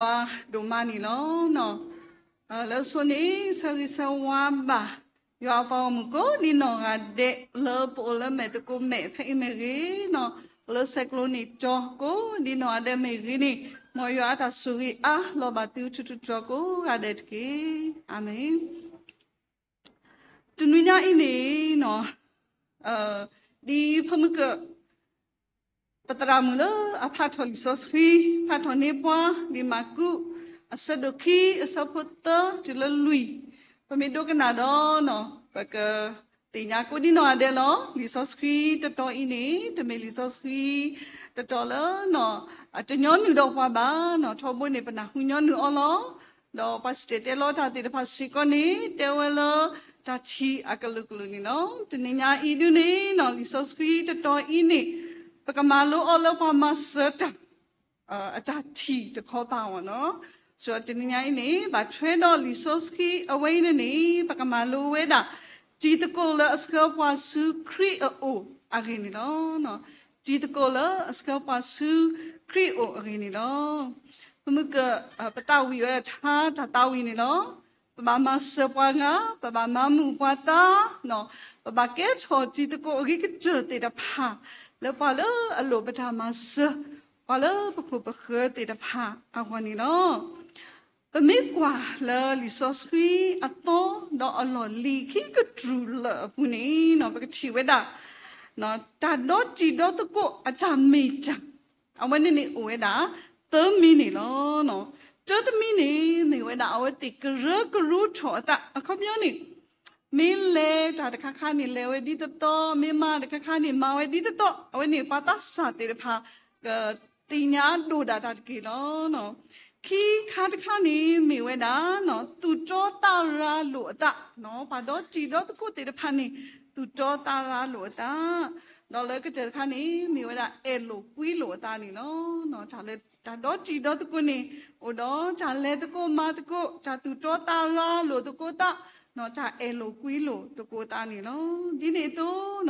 ပှၤဒိၣ်မးန့ၣ်လီၤ. လၢအဆိန့ၣ် ဆၢဂ့ၤဆၢဝါဘၣ် ယွၤအပှၤဂီၢ်မုၢ်ကိးဒံနီၢ်ဂၤဒဲး လၢပအိၣ်လၢမဲာ်တကိးမဲာ်ဖဲအံၤမ့ၢ်ဂ့ၤ, လၢဆဲးကျိးန့ၣ်တီၤကိးဒံနီၢ်ဂၤဒဲးမ့ၢ်ဂ့ၤန့ၣ်, မ်ယွၤအတၢ်ဆိၣ်ဂ့ၤအါလီၤဘၣ်သုထူးထူးတီၤတီၤကိးဂၤဒဲးတက့ၢ်. အၤမ့ၣ်. တနွံညါအံၤန့ၣ် ဒ်ဖုမုၢ်ကၢၢ် ပသရၣ်မုၣ်လၢအဖးထီၣ်လံာ်စီဆှံ ဖးထီၣ်န့ၢ်ပှၤ လံာ်မၢ်ကူး အဆၢဒိၣ်ခံ အဆၢဖိသၢတုၤလၢလွံၢ်, ပမ့ၢ်ဒိကနၣ်ဒီး ပကသ့ၣ်ညါကိးဒံနီၢ်ဂၤဒဲးလီၤ. လံာ်စီဆှံတတီၤအံၤန့ၣ် တမ့ၢ်လံာ်စီဆှံတတီၤလၢ တညီနုၢ်ဒီးပှၤဘၣ်, ထီဘိန့ၣ် ပနၢ်ဟူညီနုၢ်အီၤလီၤ. ဒီးပှၤစံၣ်တဲၤတဲလီၤတၢ်သ့ၣ်တဖၣ်စ့ၢ်ကီးန့ၣ် တဲဝဲလၢတၢ်ထံၣ်အကလုာ်ကလုာ်န့ၣ်လီၤ. တနံၤညါအံၤဒုန့ၣ် လံာ်စီဆှံတတီၤအံၤန့ၣ် ပကမၤလိအီၤလၢပှၤမၤစၢၤတၢ် အတၢ်ထံၣ်တခီပၤအဂီၢ်န့ၣ်လီၤ. ဒီးတနံၤညါအံၤန့ၣ် ဘၣ်ထွဲဒီးလံာ်စီဆှံအဝဲအံၤန့ၣ်န့ၣ် ပကမၤလိဝဲဒၣ် တံၤသကိးလၢအဆှၢပှၤဆူခရံာ်အအိၣ်အဂ့ၢ်န့ၣ်လီၤ. တံၤသကိးလၢအဆှၢပှၤဆူခရံာ်အအိၣ်အဂ့ၢ်န့ၣ်လီၤ. ပမုၢ်ကၢၢ် ပသးဝံၣ်ဝဲဒၣ်ထါတၢ်သးဝံၣ်န့ၣ်လီၤ. ပဘၣ်မၤစၢၤပှၤဂၤ, ပဘၣ်မၤမုာ်ပှၤသး, ပဘၣ်ကဲထီၣ်တံၤသကိးအဂံၢ်ကတၢၢ်သ့ၣ်တဖၣ် လၢပှၤလၢအလိၣ်ပတၢ်မၤစၢၤ, ပှၤလၢပခိၣ်ပဃၢၤသ့ၣ်တဖၣ်အဂီၢ်န့ၣ်လီၤ. ပမ့ၢ်ကွၢ်လၢလံာ်စီဆှံအသီဒီးအလီၢ်လံၤခံကတြူၢ်လၢာ်အပူၤန့ၣ် ပကထံၣ်ဝဲဒၣ် တၢ်ဒီတံၤဒီသကိးအတၢ်မ့ၢ်တၢ် အဝဲန့ၣ်န့ၣ်အိၣ်ဝဲဒၣ် သၢမံၤန့ၣ်လီၤ. တၢတမံၤန့ၣ် မ့ၢ်ဝဲဒၣ်အဝဲသ့ၣ်ကရၢကရိထီၣ်အသး အခီပညီန့ၣ် မ့ၢ်လဲၤတၢ်တခါခါန့ၣ် လဲၤဝဲဒ်သိးသိး, မ့ၢ်မၤတခါခါန့ၣ် မၤဝဲဒ်သိးသိး, အဝဲန့ၣ်ပှၤသးစၢ်သ့ၣ်တဖၣ် ကသ့ၣ်ညါဒိၣ်ဒၣ်တၢ်တက့ၢ်လီၤ. ခံခါတခါန့ၣ် မ့ၢ်ဝဲဒၣ် သူၣ်တီသးရၤလိာ်အသး, ပှၤဒီတံၤဒီသကိးသ့ၣ်တဖၣ်န့ၣ် သူၣ်တီသးရၤလိာ်အသး, ဒီးလၢကတၢၢ်တခါန့ၣ် မ့ၢ်ဝဲဒၣ်အဲၣ်လိာ်ကွံလိာ်အသးန့ၣ်လီၤ. တၢ်လၢတၢ်ဒီတံၤဒီသကိးန့ၣ် အိၣ်ဒီးတၢ်လဲၤသကိးမၤသကိး, တၢ်သူၣ်တီသးရၤလိာ်သကိးသး, တၢ်အဲၣ်လိာ်ကွံလိာ်သကိးသးန့ၣ်လီၤ. ဒ်န့ၣ်အသိး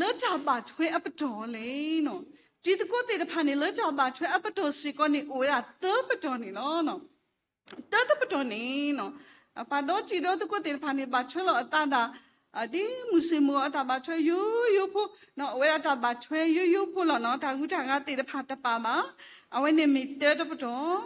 လၢတၢ်ဘၣ်ထွဲအပတီၢ်လဲၣ်, တံၤသကိးသ့ၣ်တဖၣ်န့ၣ် လၢတၢ်ဘၣ်ထွဲအပတီၢ်စ့ၢ်ကီးန့ၣ် အိၣ်ဝဲဒၣ်သၢပတီၢ်န့ၣ်လီၤ. တၢတပတီၢ်န့ၣ် ပှၤဒီတံၤဒီသကိးသ့ၣ်တဖၣ်န့ၣ် ဘၣ်ထွဲလီၤအသးဒၣ် ဒ်မုၢ်ဆ့ၣ်မုၢ်ဂီၤအတၢ်ဘၣ်ထွဲယိယိဖိ, အိၣ်ဝဲဒၣ်တၢ်ဘၣ်ထွဲယိယိဖိလီၤ. တၢ်ဂုၤတၢ်ဂၤသ့ၣ်တဖၣ်တပာ်ဘၣ်. အဝဲန့ၣ်မ့ၢ်တၢတပတီၢ်,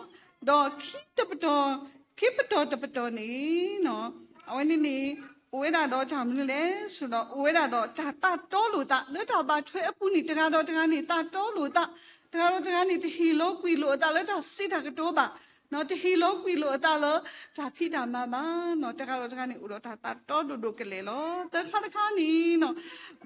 ဒီးခံတပတီၢ်, ခံပတီၢ်တပတီၢ်န့ၣ် အဝဲန့ၣ်န့ၣ် အိၣ်ဝဲဒၣ်ဒီးတၢ်မနုၤလဲၣ် ဆိုတော့ အိၣ်ဝဲဒၣ်ဒီးတၢ်သးတီလိာ်သး လၢတၢ်ဘၣ်ထွဲအပူၤန့ၣ် တဂၤဒီးတဂၤန့ၣ် သးတီလိာ်သး, တဂၤဒီးတဂၤန့ၣ် တဟ့ၣ်လီၤကွံာ်လိာ်အသးလၢတၢ်စံးတၢ်ကတိၤဘၣ်, တဟ့ၣ်လီၤကွံာ်လိာ်အသးလၢတၢ်ဖံးတၢ်မၤဘၣ်, တဂၤဒီးတဂၤန့ၣ် အိၣ်ဒီးတၢ်သးတီဒိၣ်ဒိၣ်ကလဲာ်လီၤ. သၢခါတခါန့ၣ်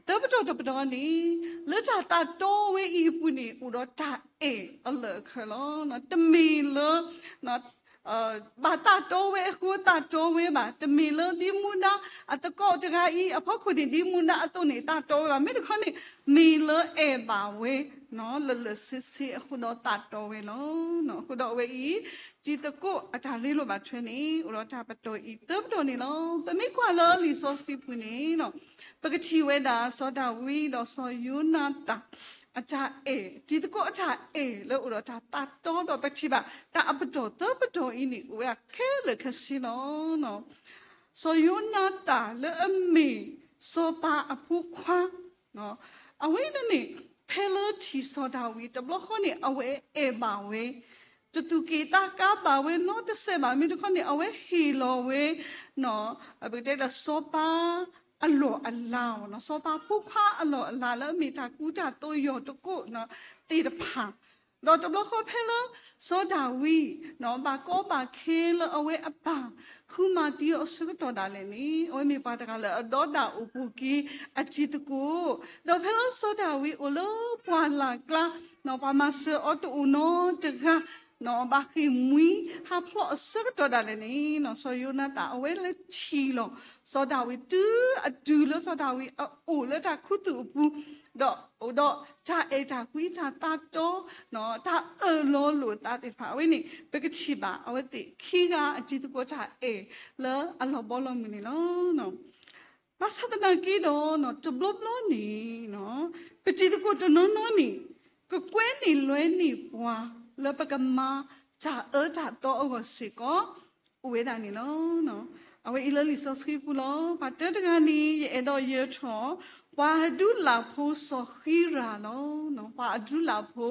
သၢပတီၢ်တပတီၢ်န့ၣ် လၢတၢ်သးတီဝဲအံၤအပူၤန့ၣ် အိၣ်ဒီးတၢ်အဲၣ်အလၢာ်အခၢးလီၤ. တမ့ၢ်လၢ ဘၣ်သးတီဝဲအဃိသးတီဝဲဘၣ်, တမ့ၢ်လၢဒ်မူဒါအသကိးတဂၤအံၤ အဖီခိၣ်န့ၣ် ဒ်မူဒါအသိးန့ၣ် သးတီဝဲဘၣ်. မ့ၢ်တခီန့ၣ် မ့ၢ်လၢအဲၣ်ဘၣ်ဝဲ လၢာ်လၢာ်ဆ့ဆ့အဃိဒီးသးတီဝဲလီၤ. အဃိဒီးအဝဲအံၤ တံၤသကိးအတၢ်ရ့လိာ်ဘၣ်ထွဲန့ၣ် အိၣ်ဒီးတၢ်ပတီၢ်အံၤသၢပတီၢ်န့ၣ်လီၤ. ပမ့ၢ်ကွၢ်လၢလံာ်စီဆှံပူၤန့ၣ် ပကထံၣ်ဝဲဒၣ်စီၤဒၤဝံးဒီးစီၤယိနၤသၣ် အတၢ်အဲၣ်, တံၤသကိးအတၢ်အဲၣ်လၢအိၣ်ဒီးတၢ်သးတီဒီး ပထံၣ်ဘၣ် တၢ်အပတီၢ်သၢပတီၢ်အံၤန့ၣ် အိၣ်ဝဲဒၣ်ခဲလၢာ်ခဲဆ့လီၤ. စီၤယိနၤသၣ်လၢအမ့ၢ်စီၤပၤအဖိခွါ အဝဲန့ၣ်န့ၣ် ဖဲလၢထံၣ်စီၤဒၤဝံးတဘျီဃီန့ၣ် အဝဲအဲၣ်ဘၣ်ဝဲ, တသူၣ်က့ၣ်သးကါဘၣ်ဝဲနီတစဲးဘၣ်. မ့ၢ်တခီန့ၣ် အဝဲဟ့ၣ်လီၤဝဲ ပကတဲဒီးစီၤပၤအလီၢ်အလၤ, စီၤပၤဖိခွါအလီၢ်အလၤလၢအမ့ၢ်တၢ်ကူတၢ်သိးယီၢ်တကိးသ့ၣ်တဖၣ်, ဒီးတဘျီဃီဖဲလၢ စီၤဒၤဝံး ဘၣ်ကီဘၣ်ခဲလၢအဝဲအပၢ် ဃုမၤသံအီၤအဆၢကတီၢ်ဒၣ်လဲာ်န့ၣ် အဝဲမ့ၢ်ပှၤတဂၤလၢအဒီဒၣ်အိၣ်ပူၤက့ၤအတံၤသကိး, ဒီးဖဲလၢစီၤဒၤဝံးအိၣ်လၢပှၢ်လၢ်ကျါ ပှၤမၤစၢၤအီၤတအိၣ်နီတဂၤ ဘၣ်ဃ့ၢ်မှံဟးဖျိးအဆၢကတီၢ်ဒၣ်လဲာ်န့ၣ် စီၤယိနၤသၣ်အဝဲလဲၤထံၣ်လီၤ စီၤဒၤဝံးတုၤအတုၤလၢစီၤဒၤဝံးအအိၣ်လၢတၢ်ခူသူၣ်အပူၤ, ဒီးအိၣ်ဒီးတၢ်အဲၣ်တၢ်ကွံတၢ်သးတီ တၢ်အၢၣ်လီၤလိာ်သးသ့ၣ်တဖၣ် အဝဲန့ၣ် ပကထံၣ်ဘၣ် အဝဲသ့ၣ်ခံဂၤအတံၤသကိးတၢ်အဲၣ်လၢအလီၤဘီလီၤမုၢ်န့ၣ်လီၤ. ဘၣ်ဆၣ်သနာ်က့ဒီး တဘျီဘျီန့ၣ် ပတံၤသကိးတနီၤနီၤန့ၣ် ကကွဲန့ၢ်လွဲန့ၢ်ပှၤ လၢပကမၤ တၢ်အၢတၢ်သီအဂီၢ်စ့ၢ်ကီး အိၣ်ဝဲဒၣ်န့ၣ်လီၤ. အဝဲအံၤလၢလံာ်စီဆှံပူၤလီၤ. ပှၤတၢတဂၤန့ၣ် ယအဲၣ်ဒိးယၢၤထီၣ် ပှၤအဒူလၣ်ဖိစီၤဃံရၤလီၤ. ပှၤအဒူလၣ်ဖိ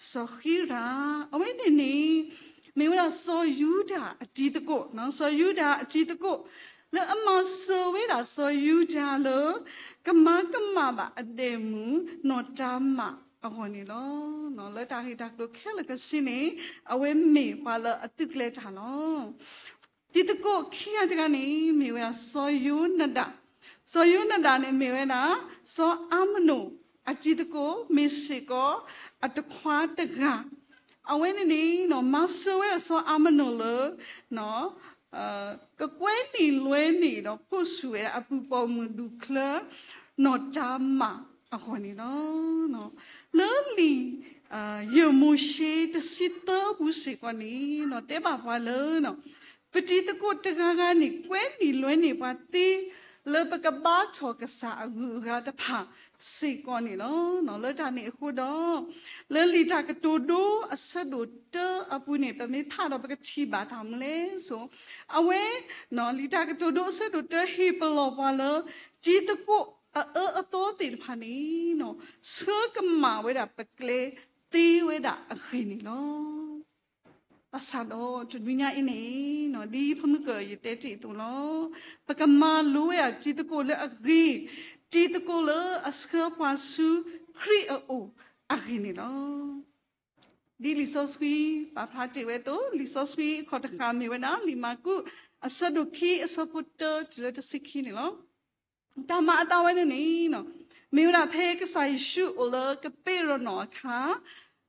စီၤဃံရၤ အဝဲန့ၣ်န့ၣ် မ့ၢ်ဝဲဒၣ်စီၤယူဒၤအတံၤသကိး, စီၤယူဒၤအတံၤသကိး လၢအမၤစၢၤဝဲဒၣ်စီၤယူဒၤလၢ ကမၤကမၣ်ဘၣ်အဒဲးမုၣ်နီၢ်တၤမၣ်အဂီၢ်န့ၣ်လီၤ. လၢတၢ်ဂ့ၢ်တၢ်ကျိၤခဲလၢာ်ခဲဆ့န့ၣ် အဝဲမ့ၢ်ပှၤလၢအသုးကျဲၤတၢ်လီၤ. တံၤသကိးခံဂၤတဂၤန့ၣ် မ့ၢ်ဝဲဒၣ်စီၤယိနဒၤ, စီၤယိနဒၤန့ၣ်မ့ၢ်ဝဲဒၣ် စီၤအၤမနိၣ်အတံၤသကိး မ့ၢ်စ့ၢ်ကီးအတခွါတဂၤ, အဝဲန့ၣ်န့ၣ် မၤစၢၤဝဲဒၣ်စီၤအၤမနိၣ်လၢ ကကွဲနံၣ်လွဲနံၣ်ဒီး ဖှိၣ်ဆူၣ်ဝဲဒၣ်အပုၢ်ပိာ်မုၣ်ဒူၣ်ချၢ နီၢ်တၤမၣ်အဂီၢ်န့ၣ်လီၤ. လၢလံာ် ယၢၢ်မိၤၡ့တဆံသၢပူၤစ့ၢ်ကီးန့ၣ် တဲဘၣ်ပှၤလၢ ပတံၤသကိးတဂၤဂၤန့ၣ် ကွဲနံၣ်လွဲနံၣ်ပှၤသ့ လၢပကဘါထီၣ်ကစၢ်အဂုၤအဂၤတဖၣ်စ့ၢ်ကီးန့ၣ်လီၤ. လၢတၢ်န့ၣ်အဃိဒီး လၢလံာ်တၢ်ကတိၤဒိအဆၢဒိၣ်တၢအပူၤန့ၣ် ပမ့ၢ်ဖးဒီးပကထံၣ်ဘၣ်တၢ်မနုၤလဲၣ်ဆိ အဝဲ လံာ်တၢ်ကတိၤဒိအဆၢဒိၣ်တၢဟ့ၣ်ပလီၢ်ပှၤလၢ တံၤသကိးအအၢအသီသ့ၣ်တဖၣ်န့ၣ် ဆှၢကမၣ်ဝဲဒၣ်ပကျဲသ့ဝဲဒၣ်အဂ့ၢ်န့ၣ်လီၤ. ဘၣ်ဆၣ်ဒီးတနွံညါအံၤန့ၣ် ဒ်ဖုမုၢ်ကၢၢ်ယတဲတ့ၢ်အသိးလီၤ. ပကမၤလိဝဲဒၣ်တံၤသကိးလၢအဂ့ၤ, တံၤသကိးလၢအဆှၢပှၤဆူခရံာ်အအိၣ်အဂ့ၢ်န့ၣ်လီၤ. ဒ်လံာ်စီဆှံပာ်ဖျါတ့ၢ်ဝဲအသိး လံာ်စီဆှံအခီၣ်တဃာ်မ့ၢ်ဝဲဒၣ် လံာ်မၤကူး အဆၢဒိၣ်ခံ အဆၢဖိတၢတုၤလၢတဆံခံန့ၣ်လီၤ. တၢ်မၤအသးဝဲန့ၣ်န့ၣ် မ့ၢ်ဝဲဒၣ်ဖဲကစၢ်ယ့ၣ်ၡူးအိၣ်လၢကပ့းရနီၣ်အခါ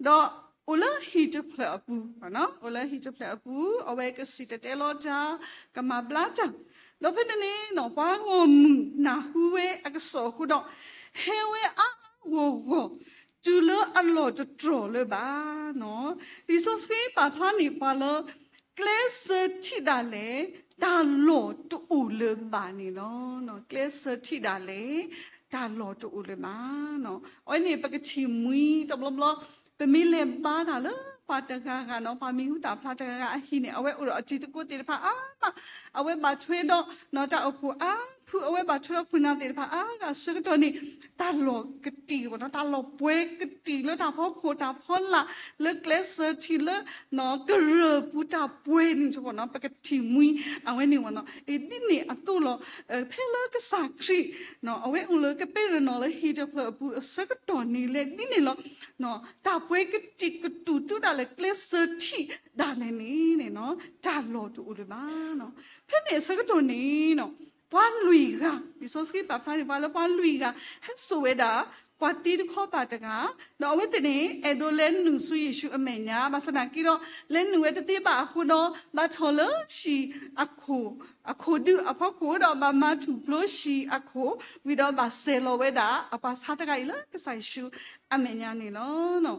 ဒီးအိၣ်လၢဟံၣ်တဖျၢၣ်အပူၤ, အိၣ်လၢဟံၣ်တဖျၢၣ်အပူၤ အဝဲကစံၣ်တဲၤတဲလီၤတၢ် ကမၤဘျါတၢ်, ဒီးဖဲန့ၣ်န့ၣ် ပှၤဂီၢ်မုၢ်နၢ်ဟူဝဲအကစီၣ်အဃိဒီး ဟဲဝဲအါအါဂီၢ်ဂီၢ် တုၤလၢအလီၢ်တတြီၢ်လၢၤဘၣ်. လံာ်စီဆှံပာ်ဖျါန့ၢ်ပှၤလၢ ကျဲစၢၤထံးဒၣ်လဲာ် တၢ်လီၢ်တအိၣ်လၢၤဘၣ်န့ၣ်လီၤ. ကျဲစၢၤထံးဒၣ်လဲာ် တၢ်လီၢ်တအိၣ်လၢၤဘၣ်. အဝဲန့ၣ်ပကထံၣ်မှံတဘျီဘျီ ပမ့ၢ်လဲၤဘါတၢ်လၢပှၤတဂၤဂၤနီၤ ပှၤမံၤဟူသၣ်ဖျါတဂၤဂၤအဟံၣ်န့ၣ် အဝဲအိၣ်ဒီးအတံၤသကိးသ့ၣ်တဖၣ်အါမး, အဝဲဘၣ်ထွဲဒီး တၢ်အိၣ်ဖှိၣ်အါဖု အဝဲဘၣ်ထွဲဒီးခိၣ်နၢ်သ့ၣ်တဖၣ်အါဂၤအဆၢကတီၢ်န့ၣ် တၢ်လီၢ်ကတံာ်ဝဲနီၤ တၢ်လီၢ်ပှဲၤကတံာ်လၢတၢ်ဖီခိၣ်တၢ်ဖီလာ် လၢကျဲစၢၤထံးလၢ ကရၢၢ်ပူၤတၢ်ပှဲၤန့ၣ်ဝဲနီၤ ပကထံၣ်မှံအဝဲန့ၣ်ဝဲနီၤ ဒ်န့ၣ်အသိးလီၤ. ဖဲလၢကစၢ်ခရံာ် အဝဲအိၣ်လၢကပ့းရနီၣ်လၢဟံၣ်တဖျၢၣ်အပူၤအဆၢကတီၢ်န့ၣ်လဲၣ် ဒ်န့ၣ်လီၤ. တၢ်ပှဲၤကတံာ်ကတူၢ်တုၤဒၣ်လဲာ်ကျဲစၢၤထံးဒၣ်လဲာ်န့ၣ် တၢ်လီၢ်တအိၣ်လၢၤဘၣ်. ဖဲန့ၣ်အဆၢကတီၢ်န့ၣ် ပှၤလွံၢ်ဂၤ လံာ်စီဆှံပာ်ဖျါန့ၢ်ပှၤလၢပှၤလွံၢ်ဂၤ ဟဲစိာ်ဝဲဒၣ် ပှၤသံတခီပၤတဂၤ, ဒီးအဝဲသ့ၣ်န့ၣ် အဲၣ်ဒိးလဲၤနုာ်ဆူယ့ၣ်ၡူးအမဲာ်ညါ ဘၣ်ဆၣ်သနာ်က့ဒီး လဲၤနုာ်ဝဲတသ့ဘၣ်အဃိဒီး ဘၣ်ထီၣ်လၢဟံၣ်အခိၣ် အခိၣ်ဒုအဖီခိၣ်ဒီး ဘၣ်မၤထူၣ်ဖျိဟံၣ်အခိၣ် ဝံၤဒီးဘၣ်စဲၤလီၤဝဲဒၣ် အပှၤဆါတဂၤအံၤလၢကစၢ်ယ့ၣ်ၡူးအမဲာ်ညါန့ၣ်လီၤ.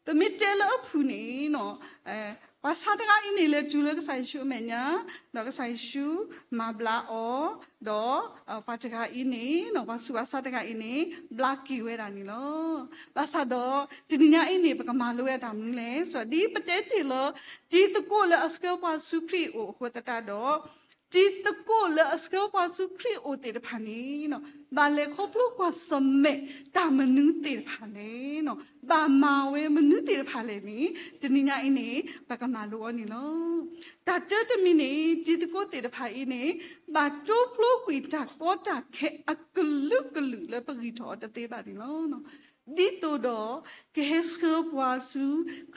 ပမ့ၢ်တဲလၢအဖုၣ်န့ၣ် ပှၤဆါတဂၤအံၤန့ၣ် လဲၤတုၤလၢကစၢ်ယ့ၣ်ၡူးအမဲာ်ညါ, ဒီးကစၢ်ယ့ၣ်ၡူးမၤဘျါအီၤ, ဒီးပှၤတဂၤအံၤန့ၣ် ပှၤဆူးပှၤဆါတဂၤအံၤန့ၣ် ဘျါက့ၤဝဲဒၣ်န့ၣ်လီၤ. ဘၣ်ဆၣ်ဒီး တနံၤညါအံၤန့ၣ် ပကမၤလိဝဲဒၣ်တၢ်မနုၤလဲၣ် ဒ်ပတဲတ့ၢ်လၢ တံၤသကိးလၢအဆှၢပှၤဆူခရံာ်အအိၣ်အဃိသတးဒီး တံၤသကိးလၢအဆှၢပှၤဆူခရံာ်အအိၣ်သ့ၣ်တဖၣ်န့ၣ် ဘၣ်လဲၤခီဖျိကွၢ်ဆၢၣ်မဲာ်တၢ်မနုၤသ့ၣ်တဖၣ်လဲၣ်, ဘၣ်မၤဝဲမနုၤသ့ၣ်တဖၣ်လဲၣ်န့ၣ် တနံၤညါအံၤန့ၣ် ပကမၤလိအီၤန့ၣ်လီၤ. တၢ်တၢတမံၤန့ၣ် တံၤသကိးသ့ၣ်တဖၣ်အံၤန့ၣ် ဘၣ်တိဖျိကွံာ်တၢ်ကီတၢ်ခဲအကလုာ်ကလုာ်လၢပဂံၢ်ထီၣ်အီၤတသ့ဘၣ်န့ၣ်လီၤ. ဒ်သိးဒီး ကဟဲဆှၢပှၤဆူ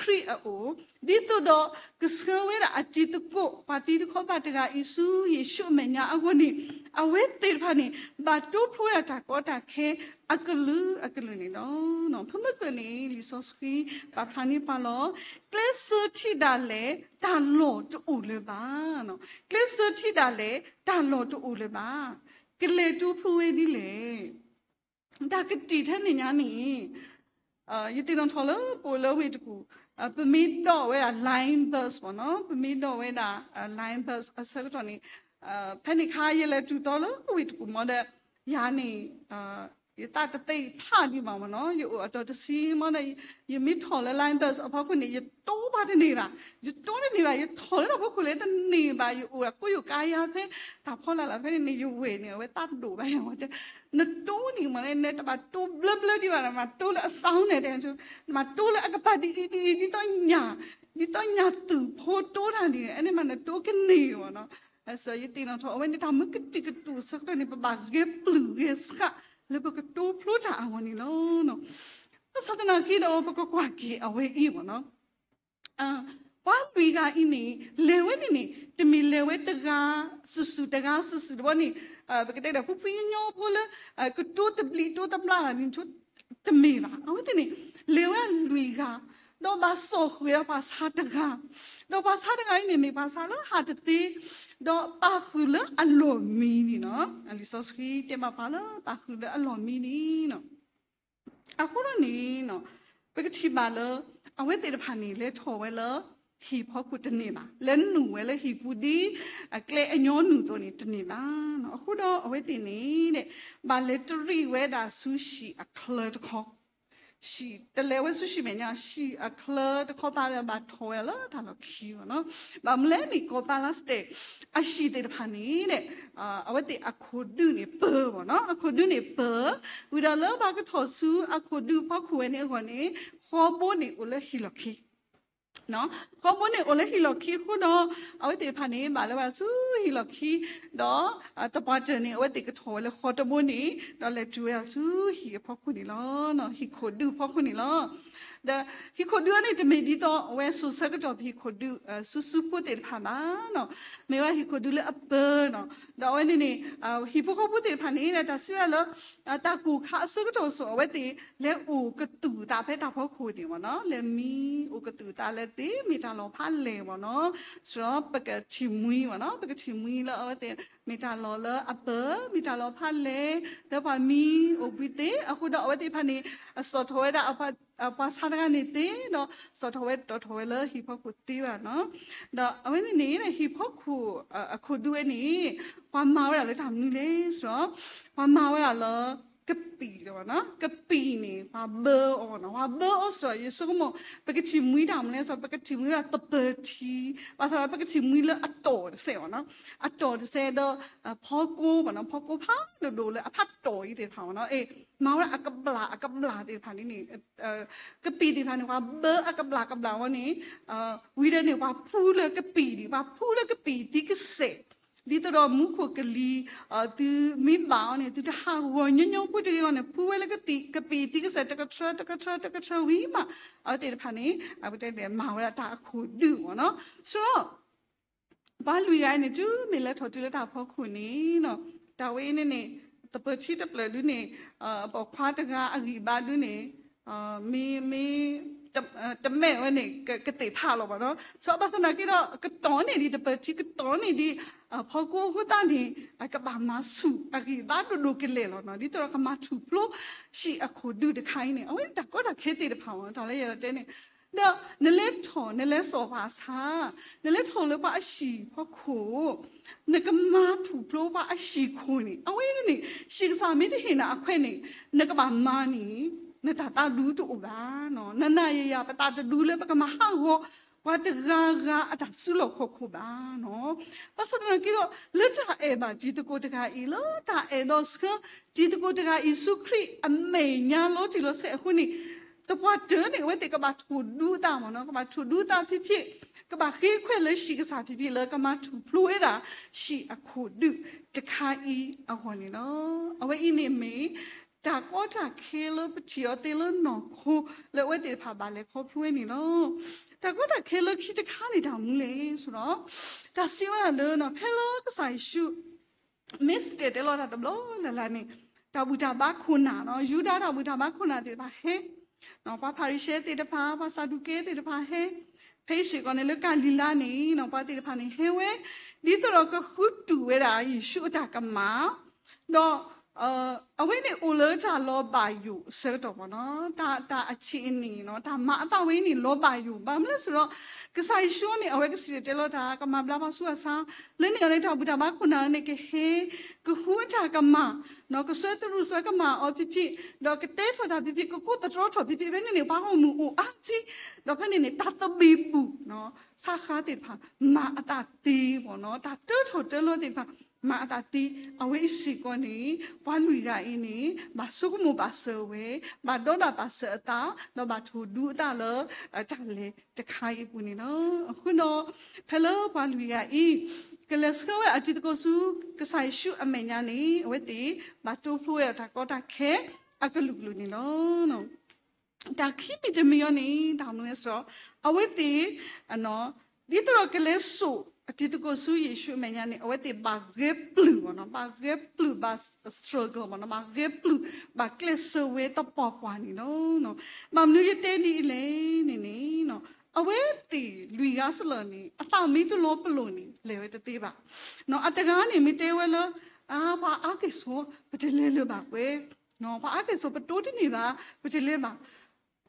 ခရံာ်အအိၣ်, ဒ်သိးဒီး ကဆှၢဝဲဒၣ်အတံၤသကိး ပှၤသံတခီပၤတဂၤအံၤဆူယ့ၣ်ၡူးအမဲာ်ညါအဂီၢ်န့ၣ် အဝဲသ့ၣ်တဖၣ်န့ၣ် ဘၣ်တိဖျိဝဲဒၣ်တၢ်ကီတၢ်ခဲအကလုာ်အကလုာ်န့ၣ်လီၤ. ဖဲမုၢ်ကၢၢ်န့ၣ် လံာ်စီဆှံပာ်ဖျါန့ၢ်ပှၤလီၤ. ကျဲစၢၤထံးဒၣ်လဲာ် တၢ်လီၢ်တအိၣ်လၢၤဘၣ်. ကျဲစၢၤထံးဒၣ်လဲာ် တၢ်လီၢ်တအိၣ်လၢၤဘၣ်. ကလဲၤတိဖျိဝဲဒ်လဲၣ် တၢ်ကတံာ်ထဲန့ၣ်ညါန့ၣ် ယသ့ၣ်နီၣ်ထီၣ်လၢပအိၣ်လၢဝ့ၢ်တကူၣ် ပမ့ၢ်ဒိးဝဲဒၣ် line bus ပေါ့နော်, ပမ့ၢ်ဒိးဝဲဒၣ် line bus အဆၢကတီၢ်န့ၣ် ဖဲန့ၣ်ခါယလဲၤတုၤသီလၢဝ့ၢ်တကူၣ်မ့ၢ်ဒီး ယၤန့ၣ် ယသးတသ့ဖးဒံးဘၣ်မ့ၢ်နီၤ, ယအိၣ်အတီၤတဆံမ့ၢ်န့ၣ်, ယမ့ၢ်ထီၣ်လၢ Line Bus အဖီခိၣ်န့ၣ် ယတိဘၣ်တန့ၢ်ဘၣ်, ယတိတန့ၢ်ဘၣ်, ယထီၣ်လၢတၢ်ဖီခိၣ်လၢတန့ၢ်ဘၣ်, ယအိၣ်အကိးယိာ်ကါယၤဖဲ တၢ်ဖီလာ်လၢဖဲန့ၣ်န့ၣ် ယဝဲၢ်န့ၣ် အဝဲသးဒိၣ်ဘၣ်ယၤမ့ၢ်တဲ, နတိန့ၣ်မ့ၢ်န့ၣ် နတဘၣ်တိဘျၢဘျၢဒံးဘၣ်, နမၤတိလၢအ sound န့ၣ်တဲ, နမၤတိလၢအကပၤဒ်အံၤဒ်အံၤ ဒ်သိးညၣ်, ဒ်သိးညၣ်သုးဖိတိတၢ်န့ၣ် အန့ၣ်မးနတိကန့ၢ်အီၤနီၤ. အစၢယသ့ၣ်နီၣ်ထီၣ် အဝဲန့ၣ်တၢ်မ့ၢ်ကတံာ်ကတူာ်အဆၢကတီၢ်န့ၣ် ပဘၣ်ဂဲၤပျုၢ်ဂဲၤဆှး လၢပကတိဖျိတၢ်အဂီၢ်န့ၣ်လီၤ. ဘၣ်ဆၣ်သနာ်က့ဒီး ပကကွၢ်က့ၤအဝဲအံၤမ့ၢ်နီၤ, ပှၤလွံၢ်ဂၤအံၤန့ၣ် လဲၤဝဲန့ၣ်န့ၣ် တမ့ၢ်လဲၤဝဲတဂၤစုာ်စုာ် တဂၤစုာ်စုာ်တဘျီန့ၣ်, ပကတဲဒီး ဖှံဖှံညီညီဖိလၢ ကတိသဘျံးတိသဘျးလၢ်န့ၣ် တမ့ၢ်ဘၣ်. အဝဲသ့ၣ်န့ၣ် လဲၤဝဲလွံၢ်ဂၤ, ဒီးဘၣ်စီၣ်ဃုာ်ဒီးပှၤဆါတဂၤ, ဒီးပှၤဆါတဂၤအံၤန့ၣ် မ့ၢ်ပှၤဆါလၢဟးတသ့, ဒီးပာ်ဃုာ်လၢအလီၢ်မံန့ၣ်နီၤ. လံာ်စီဆှံတဲဘၣ်ပှၤလၢပာ်ဃုာ်လၢအလီၢ်မံန့ၣ်နီၤ. အဃိဒီးန့ၣ် ပကထံၣ်ဘၣ်လၢ အဝဲသ့ၣ်တဖၣ်န့ၣ် လဲၤထီၣ်ဝဲလၢ ဟံၣ်ဖီခိၣ်တန့ၢ်ဘၣ်, လဲၤနုာ်ဝဲလၢဟံၣ်ပူၤဒ် အကျဲအညီနုၢ်အသိးန့ၣ် တန့ၢ်ဘၣ်. အဃိဒီးအဝဲသ့ၣ်န့ၣ် ဘၣ်လဲၤတရံးဝဲဒၣ်ဆူဟံၣ်အချၢတခီ, ဟံၣ်တလဲၤဝဲဆူဟံၣ်မဲာ်ညါ ဟံၣ်အချၢတခီသတးဒီး ဘၣ်ထီၣ်ဝဲဒၣ်လၢတၢ်လီၢ်ခံမ့ၢ်နီၤ. ဘၣ်မနုၤလဲၣ်န့ၣ် ကီၢ်ပၤလါစတဲၣ် အဟံၣ်သ့ၣ်တဖၣ်န့ၣ် အဝဲသ့ၣ်အခိၣ်ဒုးန့ၣ်ပၢၤမ့ၢ်နီၤ, အခိၣ်ဒုးန့ၣ်ပၢၤ, ဝံၤဒီးလၢပှၤကထီၣ်ဆူအခိၣ်ဒုးဖီခိၣ်ဝဲန့ၣ်အဂီၢ်န့ၣ် ဃီဘိန့ၣ်အိၣ်လၢဟံၣ်လီၢ်ခံ ဃီဘိန့ၣ်အိၣ်လၢဟံၣ်လီၢ်ခံအဃိဒီး အဝဲသ့ၣ်တဖၣ်န့ၣ် ဘၣ်လၢၤဘၣ်ဆူဟံၣ်လီၢ်ခံ, ဒီးသပှၢ်တၢၢ်န့ၣ် အဝဲသ့ၣ်ကထီၣ်ဝဲလၢဃီတဘိန့ၣ် ဒီးလဲၤတုၤဝဲဒၣ်ဆူဟံၣ်အဖီခိၣ်န့ၣ်လီၤ. ဟံၣ်ခိၣ်ဒုးဖီခိၣ်န့ၣ်လီၤ. ဒီးဟံၣ်ခိၣ်ဒုးအံၤန့ၣ် တမ့ၢ်ဒ်သိးအဝဲစိၤဆၢကတီၢ်ပဟံၣ်ခိၣ်ဒုး ဆူဆူဖိသ့ၣ်တဖၣ်ဘၣ်နီၤ, မ့ၢ်ဝဲဟံၣ်ခိၣ်ဒုးလၢအပၢၤနီၤ. ဒီးအဝဲန့ၣ်န့ၣ် ဟံၣ်ဖိဃီဖိသ့ၣ်တဖၣ်န့ၣ် တၢ်စံးဝဲဒၣ်လၢ တၢ်ကိၢ်ခါအဆၢကတီၢ်စိၤ အဝဲသ့ၣ်လဲၤအိၣ်ကသူၣ်အသးဖဲတၢ်ဖီခိၣ်န့ၣ်မ့ၢ်နီၤ, လဲၤမံအိၣ်ကသူၣ်အသးလၢသ့ မ့ၢ်တၢ်လီၤဖးလဲၢ်မ့ၢ်နီၤ. စရီပကထံၣ်မှံမ့ၢ်နီၤ, ပကထံၣ်မှံလၢအဝဲသ့ၣ် မ့ၢ်တၢ်လီၢ်လၢအပၢၤ မ့ၢ်တၢ်လီၤဖးလဲၢ် လၢပှၤမံအိၣ်ဘှံးသ့အဃိဒီး အဝဲသ့ၣ်တဖၣ်န့ၣ် စိာ်ထီၣ်ဝဲဒၣ် ပှၤဆါတဂၤန့ၣ်သ့ဒီး စိာ်ထီၣ်ဝဲတီၣ်ထီၣ်ဝဲလၢဟံၣ်ဖီခိၣ်သ့ဘၣ်နီၤ. ဒီးအဝဲန့ၣ်န့ၣ် ဟံၣ်ဖီခိၣ်အခိၣ်ဒုးဝဲန့ၣ် ပှၤမၤဝဲဒၣ်လၢတၢ်မနုၤလဲၣ်စရီ, ပှၤမၤဝဲဒၣ်လၢ ကပံာ်လီၤနီၤ, ကပံာ်န့ၣ် ပှၤဘၢအီၤနီၤ, ပှၤဘၢအီၤစရီ ယဆိကမိၣ် ပကထံၣ်မှံတၢ်မနုၤလဲၣ်စရီ ပကထံၣ်မှံဒၣ်သပၢၤထံ, ဘၣ်ဆၣ်ဒီး ပကထံၣ်မှံလၢအတီၢ်တစဲးအီၤနီၤ, အတီၢ်တစဲးဒီး ဖီကိမ့ၢ်နီၤ, ဖီကိဖးဒိၣ်ဒိၣ်လၢအဖးတီၢ်အံၤသ့ၣ်တဖၣ်မ့ၢ်နီၤ, အ့ၣ် မၤဝဲဒၣ်အကဘျၣ်အကဘျၣ်သ့ၣ်တဖၣ်န့ၣ်န့ၣ် ကပံာ်သ့ၣ်တဖၣ်န့ၣ် ပှၤဘၢအကဘျၣ်ကဘျၣ်ဝဲန့ၣ် ဝံၤဒီးန့ၣ် ပှၤဖှူလၢကပံာ်ဒံး, ပှၤဖှူလၢကပံာ်သံကစဲး, ဒ်သိးဒီးမူခိၣ်ကလံၤ သုမ့ၢ်ဘၣ်အီၤန့ၣ် သုတဟးဂီၤညီညီဖိတဂ့ၤအဂီၢ်န့ၣ် ဖှူဝဲလၢကပံာ်သံကစဲး တကထြၢ တကထြၢ တကထြၢဝံၤမး အဝဲသ့ၣ်တဖၣ်န့ၣ် ပတဲန့ၣ် မၤဝဲဒၣ်တၢ်အခိၣ်ဒုးမ့ၢ်နီၤ. စရီ ပှၤလွံၢ်ဂၤအံၤန့ၣ် တုၤမ့ၢ်လဲၤထီၣ်တုၤလၢတၢ်ဖီခိၣ်န့ၣ်နီၤ, တၢ်ဝဲအံၤန့ၣ်န့ၣ် သပၢၤထံတဖျၢၣ်ဒုးန့ၣ် ပိာ်ခွါတဂၤအဂံၢ်ဘါဒုးန့ၣ် မ့ၢ် မ့ၢ် တမဲာ်ဝဲန့ၣ် ကသ့ၣ်ဖးလီၤဘၣ်နီၤ. စရီဘၣ်ဆၣ်သနာ်က့ဒီး ကတီၤန့ၢ်ဒံး သပၢၤထံကတီၤန့ၢ်ဒံး ဖီကိအဃိသတးန့ၣ် ကဘၣ်မၤဆူၣ်အဂံၢ်ဘါဒိၣ်ဒိၣ်ကလဲာ်လီၤနီၤ. ဒ်သိးဒီးကမၤထူၣ်ဖျိ ဟံၣ်အခိၣ်ဒုးတခါအံၤန့ၣ် အဝဲတၢ်ကီတၢ်ခဲသ့ၣ်တဖၣ်မ့ၢ်နီၤ တၢ်လၢယအဲၣ်ဒိးတဲန့ၣ် ဒီးနလဲၤထီၣ် နလဲၤစိာ်ပှၤဆါ, နလဲၤထီၣ်လၢပှၤအဟံၣ်ဖီခိၣ် နကမၤထူၣ်ဖျိပှၤအဟံၣ်ခိၣ်န့ၣ် အဝဲန့ၣ် ဟံၣ်ကစၢ်မ့ၢ်တဟ့ၣ်နၤအခွဲးန့ၣ် နကဘၣ်မၤန့ၣ် နတၢ်သးဒူတအိၣ်ဘၣ်နီၤ. နနၤယယၤ ပသးတဒူလၢပကမၤဟးဂီၤ ပှၤတဂၤဂၤအတၢ်စုလီၢ်ခီၣ်ခိၣ်ဘၣ်နီၤ. ဘၣ်ဆၣ်သနာ်က့ဒီး လၢတၢ်အဲၣ်ဘၣ်တံၤသကိးတဂၤအံၤ လၢတၢ်အဲၣ်ဒိးဆှၢ တံၤသကိးတဂၤအံၤဆူခရံာ်အမဲာ်ညါလီၤတံၢ်လီၤဆဲးအဃိန့ၣ် သပှၢ်တၢၢ်န့ၣ် အဝဲသ့ၣ်ကဘၣ်ထိၣ်ဒူအသးမ့ၢ်နီၤ, ကဘၣ်ထိၣ်ဒူအသးဖံဖံ, ကဘၣ်ဃ့ခွဲးလၢဟံၣ်ကစၢ်ဖံဖံလၢကမၤထူၣ်ဖျိဝဲဒၣ် ဟံၣ်အခိၣ်ဒုးတခါအံၤအဂီၢ်န့ၣ်လီၤ. အဝဲအံၤန့ၣ်မ့ၢ် တၢ်ကီတၢ်ခဲလၢပထံၣ်အီၤသ့လၢနီၢ်ခိ လၢအဝဲသ့ၣ်တဖၣ်ဘၣ်လဲၤခီဖျိဝဲန့ၣ်လီၤ. တၢ်ကီတၢ်ခဲလၢခံတခါန့ၣ်တၢ်မနုၤလဲၣ်ဆိုတော့ တၢ်စံးဝဲဒၣ်လၢ ဖဲလၢကစၢ်ယ့ၣ်ၡူး မ့ၢ်စတဲတဲလီၤတၢ်တဘျီလၢ်လၢ်န့ၣ် တၢ်ဘူၣ်တၢ်ဘါခိၣ်နၢ်နီၤ, ယူဒၤတၢ်ဘူၣ်တၢ်ဘါခိၣ်နၢ်သ့ၣ်တဖၣ်ဟဲ, ပှၤဖၤရံၤၡဲသ့ၣ်တဖၣ် ပှၤစၤဒူးကဲသ့ၣ်တဖၣ်ဟဲ, ဖဲအံၤစ့ၢ်ကီးန့ၣ် လၢကၤလံၤလါန့ၣ် ပှၤသ့ၣ်တဖၣ်န့ၣ်ဟဲဝဲ ဒ်သိးဒီးကဃုတူာ်ဝဲဒၣ်ယ့ၣ်ၡူးအတၢ်ကမၣ်, ဒီး အဝဲန့ၣ်အိၣ်လၢတၢ်လီၤဘၣ်ယိၣ်အဆၢကတီၢ်မ့ၢ်နီၤ, တၢ် တၢ်အဆံးအနံၣ်နီၤ, တၢ်မၤအသးဝဲအံၤန့ၣ် လီၤဘၣ်ယိၣ်, ဘၣ်မနုၤလဲၣ်ဆိုတော့ ကစၢ်ယ့ၣ်ၡူးန့ၣ် အဝဲကစံၣ်တဲၤတဲလီၤတၢ်, ကမၤဘျါပှၤဆူးပှၤဆါ, လၢန့ၣ်အီၤန့ၣ် တၢ်ဘူၣ်တၢ်ဘါခိၣ်နၢ်န့ၣ် ကဟ့ၣ်, ကဃုအတၢ်ကမၣ်, ကစွဲသရူးစွဲကမၣ်အီၤဖံဖံ, ဒီးကတဲထီၣ်တၢ်ဖံဖံ, ကကိးသတြီထီၣ်ဖံဖံ, ဖဲန့ၣ်န့ၣ် ပှၤဂီၢ်မုၢ်အိၣ်အါထံ, ဒီးဖဲန့ၣ်န့ၣ် တၢ်သဘံၣ်ဘုၣ် ဆါဃါသ့ၣ်တဖၣ် မၤအသးသ့မ့ၢ်နီၤ, တၢ်တၢထီၣ်တၢလီၤသ့ၣ်တဖၣ် မၤအသးသ့, အဝဲအံၤစ့ၢ်ကီးန့ၣ် ပှၤလွံၢ်ဂၤအံၤန့ၣ် ဘၣ်ဆိကမိၣ်ဘၣ်စၢၤဝဲ, ဘၣ်ဒီးဒၣ်ဘၣ်စၢၤအသး, ဒီးဘၣ်ထိၣ်ဒူအသးလၢ တၢ်လဲၤတခါအံၤအပူၤန့ၣ်လီၤ. အဃိဒီး ဖဲလၢပှၤလွံၢ်ဂၤအံၤ ကလဲၤဆှၢဝဲအတံၤသကိးဆူ ကစၢ်ယ့ၣ်ၡူးအမဲာ်ညါန့ၣ် အဝဲသ့ၣ် ဘၣ်တိဖျိဝဲဒၣ်တၢ်ကီတၢ်ခဲ အကလုာ်ကလုာ်န့ၣ်လီၤ. တၢ်ခံမံၤတမံၤအံၤန့ၣ် တၢ်မနုၤလဲၣ်ဆိုတော့ အဝဲသ့ၣ် ဒ်သိးဒီးကလဲၤစိာ်အတံၤသကိးဆူယ့ၣ်ၡူးအမဲာ်ညါန့ၣ် အဝဲသ့ၣ်ဘၣ်ဂဲၤပျုၢ်မ့ၢ်နီၤ, ဘၣ်ဂဲၤပျုၢ်ဘၣ် struggle မ့ၢ်နီၤ, ဘၣ်ဂဲၤပျုၢ် ဘၣ်ကျဲးစၢးဝဲသပှၢ်ပှၢ်န့ၣ်လီၤ. ဘၣ်မနုၤယတဲဒ်အံၤလဲၣ်န့ၣ်န့ၣ် အဝဲသ့ၣ်လွံၢ်ဂၤစလၢာ်န့ၣ် အသးမ့ၢ်တလီၤပလိာ်န့ၣ် လဲၤဝဲတသ့ဘၣ်. အတဂၤန့ၣ်မ့ၢ်တဲဝဲလၢ အါ ပှၤအါကဲၣ်ဆိး ပတလဲၤလၢၤဘၣ်ကွဲ, ပှၤအါကဲၣ်ဆိး ပတိတန့ၢ်ဘၣ် ပတလဲၤဘၣ်.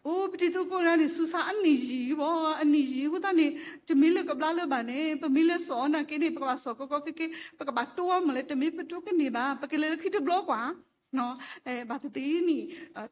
အိၣ် ပတံၤသကိးတဂၤန့ၣ် ဆူးဆါအနံၣ်ယံာ်ဘၣ်, အနံၣ်ယံာ်အဃိသတးန့ၣ် တမ့ၢ်လၢကဘျါလၢၤဘၣ်န့ၣ်, ပမ့ၢ်လဲၤစိာ်အီၤနာ်က့န့ၣ် ပကဘၣ်စိာ်ကီကီခဲခဲ, ပကဘၣ်တိအီၤမ့ၢ်လဲၣ်, တမ့ၢ်ပတိကန့ၢ်ဘၣ်, ပကလဲၤလၢခံတဘျီကွၢ် ဘၣ်သ့ၣ်သ့ၣ်န့ၣ်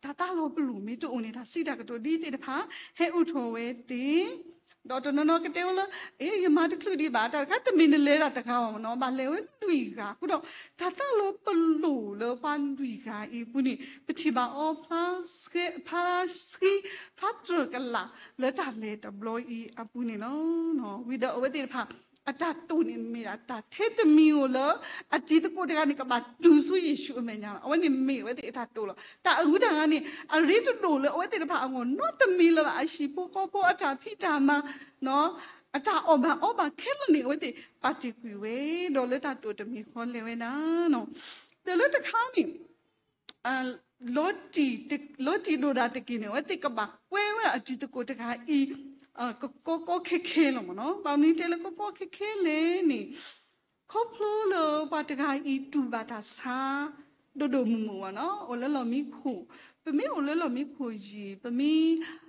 တၢ်သးလီၤပလိာ်မ့ၢ်တအိၣ်န့ၣ် တၢ်စံးတၢ်ကတိၤဒ်သ့ၣ်တဖၣ် ဟဲအိၣ်ထီၣ်ဝဲသ့ၣ်, ဒီးတနီၤနီၤကတဲဝဲလၢ အ့ ယမၤတချုးဒံးဘၣ်, တၢ်တခါတမ့ၢ်နလဲၤဒၣ်တဂၤဘၣ်မ့ၢ်နီၤ, ဘၣ်လဲၤဝဲလွံၢ်ဂၤ, အဃိဒီး တၢ်သးလီၤပလိာ်လၢပှၤလွံၢ်ဂၤအံၤအပူၤန့ၣ် ပထံၣ်ဘၣ်အီၤ ဖျါဆှံ ဖျါတြၢၢ်ကလာ်လၢတၢ်လဲၤတဘျီအံၤအပူၤန့ၣ်လီၤ. ဝံၤဒီးအဝဲသ့ၣ်တဖၣ် အတၢ်တိာ်န့ၣ်မ့ၢ်ဒၣ်တၢ်ထဲတမံၤဧိၤလၢ အတံၤသကိးတဂၤန့ၣ် ကဘၣ်တုၤဆူယ့ၣ်ၡူးအမဲာ်ညါလီၤ. အဝဲန့ၣ်မ့ၢ်အဝဲသ့ၣ်အတၢ်တိာ်လီၤ. တၢ်အဂုၤတၢ်ဂၤန့ၣ် အရ့တဒိၣ်လၢအဝဲသ့ၣ်တဖၣ်အဂီၢ်နီတမံၤလၢၤဘၣ်, အဟံၣ်ဖိဃီဖိအတၢ်ဖံးတၢ်မၤ အတၢ်အီၣ်ဘၣ်အီဘၣ်ခဲလၢာ်န့ၣ် အဝဲသ့ၣ်ပာ်တ့ၢ်ကွံာ်ဝဲ, ဒီးလၢတၢ်တိာ်တမံၤဃီလဲၤဝဲဒၣ် ဒီးလၢတခါန့ၣ် လီၤတံၢ်ဒိၣ်ဒၣ်တက့ၢ်န့ၣ် အဝဲသ့ၣ်ကဘၣ်ကွဲဝဲဒၣ်အတံၤသကိးတဂၤအံၤ ကကီကီခဲခဲလီၤမ့ၢ်နီၤ. ဘၣ်မနုၤတဲလၢကကီခဲခဲလဲၣ်န့ၣ် ခီဖျိလၢပှၤတဂၤအံၤတူၢ်ဘၣ်တၢ်ဆါ ဒိၣ်ဒိၣ်မုၢ်မုၢ်မ့ၢ်နီၤ, အိၣ်လၢလီၢ်မံခိၣ်, ပမ့ၢ်အိၣ်လၢလီၢ်မံခိၣ်ယံၤ ပမ့ၢ်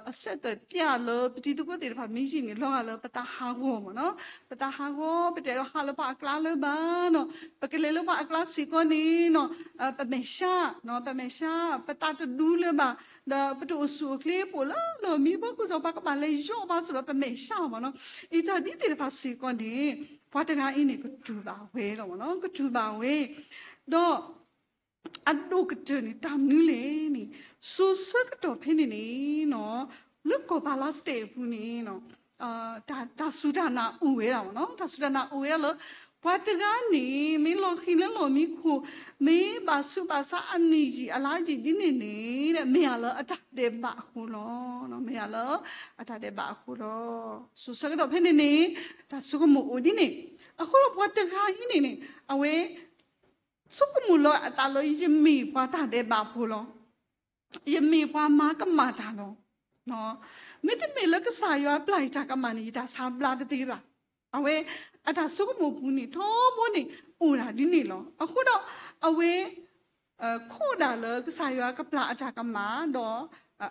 အဆက်သွယ်ပြ လၢပတံၤသကိးသ့ၣ်တဖၣ်မ့ၢ်ယံၤန့ၣ် လီၤဂာ်လၢပသးဟးဂီၤမ့ၢ်နီၤ, ပသးဟးဂီၤ ပတအဲၣ်ဒိးဟးလၢပှၤအကျါလၢၤဘၣ်နီၤ, ပကလဲၤလၢပှၤအကျါစ့ၢ်ကီးန့ၣ်နီၤ ပမဲာ်ဆှး, ပမဲာ်ဆှး ပသးတဒူလၢၤဘၣ်, ဒီးပတအိၣ်ဆူၣ်အိၣ်ချ့ ပအိၣ်လၢလီၢ်မံဖီခိၣ်စ့ၢ်ကီး ပှၤကဘၣ်လဲၤယီၣ်ဘၣ်စ့ၢ်ကီး ပမဲာ်ဆှးမ့ၢ်နီၤ, အံၤတၢ်ဒ်သ့ၣ်တဖၣ်စ့ၢ်ကီးန့ၣ် ပှၤတဂၤအံၤန့ၣ် ကတူၢ်ဘၣ်ဝဲလီၤမ့ၢ်နီၤ, ကတူၢ်ဘၣ်ဝဲ, ဒီး အဒိၣ်ကတၢၢ်န့ၣ် တၢ်မနုၤလဲၣ်န့ၣ်, စိၤဆၢကတီၢ်ဖဲန့ၣ်န့ၣ်နီၤ, လၢကီၢ်ပၤလါစတဲးအပူၤန့ၣ်နီၤ, တၢ်စူၢ်တၢ်နာ်အိၣ်ဝဲဒၣ်မ့ၢ်နီၤ, တၢ်စူၢ်တၢ်နာ်အိၣ်ဝဲဒၣ်လၢ ပှၤတဂၤန့ၣ် မ့ၢ်လီၤဃံၤလၢလီၢ်မံခိၣ်, မ့ၢ်ဘၣ်ဆူးဘၣ်ဆါအနံၣ်ယံာ်အလါယံာ်ဒ်န့ၣ်န့ၣ် မ့ၢ်ဧါလၢအတၢ်ဒဲးဘးအဃိလီၤ, မ့ၢ်ဧါလၢအတၢ်ဒဲးဘးအဃိလီၤ. စိၤဆၢကတီၢ်ဖဲန့ၣ်န့ၣ် တၢ်ဆိကမိၣ်အိၣ်ဒ်န့ၣ်, အဃိဒီးပှၤတဂၤအံၤန့ၣ်န့ၣ် အဝဲ ဆိကမိၣ်လၢအသးလၢ ယမ့ၢ်ပှၤတၢ်ဒဲးဘးဖိလီၤ, ယမ့ၢ်ပှၤမၤကမၣ်တၢ်လီၤ. မ့တမ့ၢ်လၢကစၢ်ယွၤပျၢ်ယတၢ်ကမၣ်န့ၣ် ယတၢ်ဆါဘျါတသ့ဘၣ်. အဝဲအတၢ်ဆိကမိၣ်ပူၤန့ၣ် ထီဘိန့ၣ် အိၣ်ဒၣ်ဒ်န့ၣ်လီၤ. အဃိဒီး အဝဲ ခိးဒၣ်လၢကစၢ်ယွၤကပျၢ်အတၢ်ကမၣ်ဒီး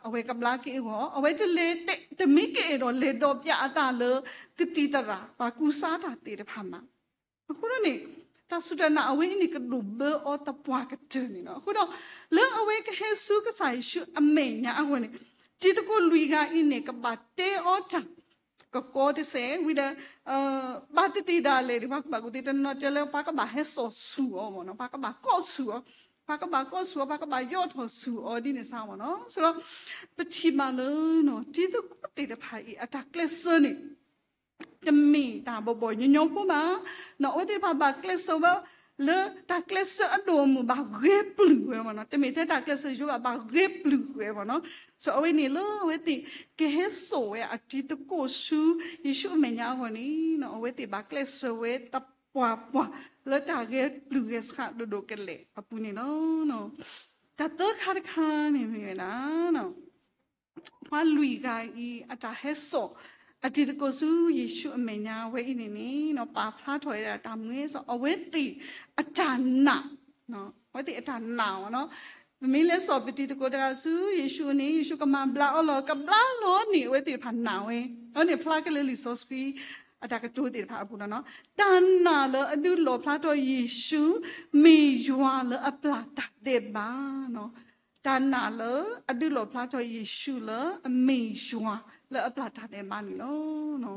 အဝဲကဘျါက့ၤအဂီၢ် အဝဲတလဲၤ တမ့ၢ်ကအဲၣ်ဒိးလဲၤဒီးပျၢ်အသးလၢ ကသံၣ်သရၣ် ပှၤကူစါတၢ်သ့ၣ်တဖၣ်မး. အဃိဒီးန့ၣ် တၢ်စူၢ်တၢ်နာ်အဝဲအံၤန့ၣ် ကဒိၣ်ဘၢအီၤသပှၢ်ကတၢၢ်န့ၣ်လီၤ. အဃိဒီး လၢအဝဲကဟဲဆူကစၢ်ယ့ၣ်ၡူးအမဲာ်ညါအဂီၢ်န့ၣ် တံၤသကိးလွံၢ်ဂၤအံၤန့ၣ် ကဘၣ်တဲအီၤတၢ် ကကီတစဲးဝံၤဒီး ဘၣ်သ့ၣ်သ့ၣ်ဒၣ်လဲာ်ဒီး ပှၤကူၣ်ဘၣ်ကူၣ်သ့တနီၤတဲလၢ ပှၤကဘၣ်ဟဲစိာ်ဆူၣ်အီၤမ့ၢ်နီၤ, ပှၤကဘၣ်ကိးဆူၣ်အီၤ, ပှၤကဘၣ်ကိးဆူၣ်အီၤ, ပှၤကဘၣ်ယီၣ်ထီၣ်ဆူၣ်အီၤဒ်န့ၣ်စ့ၢ်မ့ၢ်နီၤ. ဆိုတော့ ပထံၣ်ဘၣ်လၢ တံၤသကိးသ့ၣ်တဖၣ်အံၤ အတၢ်ကျဲးစၢးန့ၣ် တမ့ၢ်တၢ်ဘီၣ်ဘီၣ်ညီညီဖိဘၣ်. အဝဲသ့ၣ်တဖၣ်ဘၣ်ကျဲးစၢးဝဲ လၢတၢ်ကျဲးစၢးအဒိၣ်အမုၢ်ဘၣ်ဂဲၤပျုၢ်ဝဲမ့ၢ်နီၤ, တမ့ၢ်ထဲတၢ်ကျဲးစၢးယိဘၣ် ဘၣ်ဂဲၤပျုၢ်ဝဲမ့ၢ်နီၤ. ဆိုတော့ အဝဲန့ၣ်လၢအဝဲသ့ၣ်ကဟဲစိာ်ဝဲအတံၤသကိးဆူယ့ၣ်ၡူးအမဲာ်ညါအဂီၢ်န့ၣ် အဝဲသ့ၣ်ဘၣ်ကျဲးစၢးဝဲသပှၢ်ပှၢ် လၢတၢ်ဂဲၤပျုၢ်ဂဲၤဆှးဒိၣ်ဒိၣ်ကလဲာ်အပူၤန့ၣ်လီၤ. တၢ်သၢခါတခါန့ၣ်မ့ၢ်ဝဲဒၣ် ပှၤလွံၢ်ဂၤအံၤ အတၢ်ဟဲစိာ်အတံၤသကိးဆူယ့ၣ်ၡူးအမဲာ်ညါဝဲအံၤန့ၣ်န့ၣ် ပာ်ဖျါထီၣ်ဝဲဒၣ်တၢ်မနုၤလဲၣ် အဝဲသ့ၣ်အတၢ်နာ် အဝဲသ့ၣ်အတၢ်နာ်အီၤနီၤ. ပမ့ၢ်လဲၤစိာ်ပတံၤသကိးတဂၤဆူယ့ၣ်ၡူးအအိၣ်န့ၣ် ယ့ၣ်ၡူးကမၤဘျါအီၤလီၤ, ကဘျါလီၤန့ၣ် အဝဲသ့ၣ်တဖၣ်နာ်ဝဲ, အဝဲန့ၣ်ဖျါက့ၤလၢလံာ်စီဆှံ အတၢ်ကတိၤသ့ၣ်တဖၣ်အပူၤနီၤနီၤ. တၢ်နာ်လၢအဒုးလီၣ်ဖျါထီၣ်ယ့ၣ်ၡူး မ့ၢ်ယွၤလၢအပျၢ်တၢ်ဒဲးဘးနီၤ. တၢ်နာ်လၢအဒုးလီၣ်ဖျါထီၣ်ယ့ၣ်ၡူးလၢအမ့ၢ်ယွၤလၢအပျၢ်တၢ်ဒဲးဘးန့ၣ်လီၤ.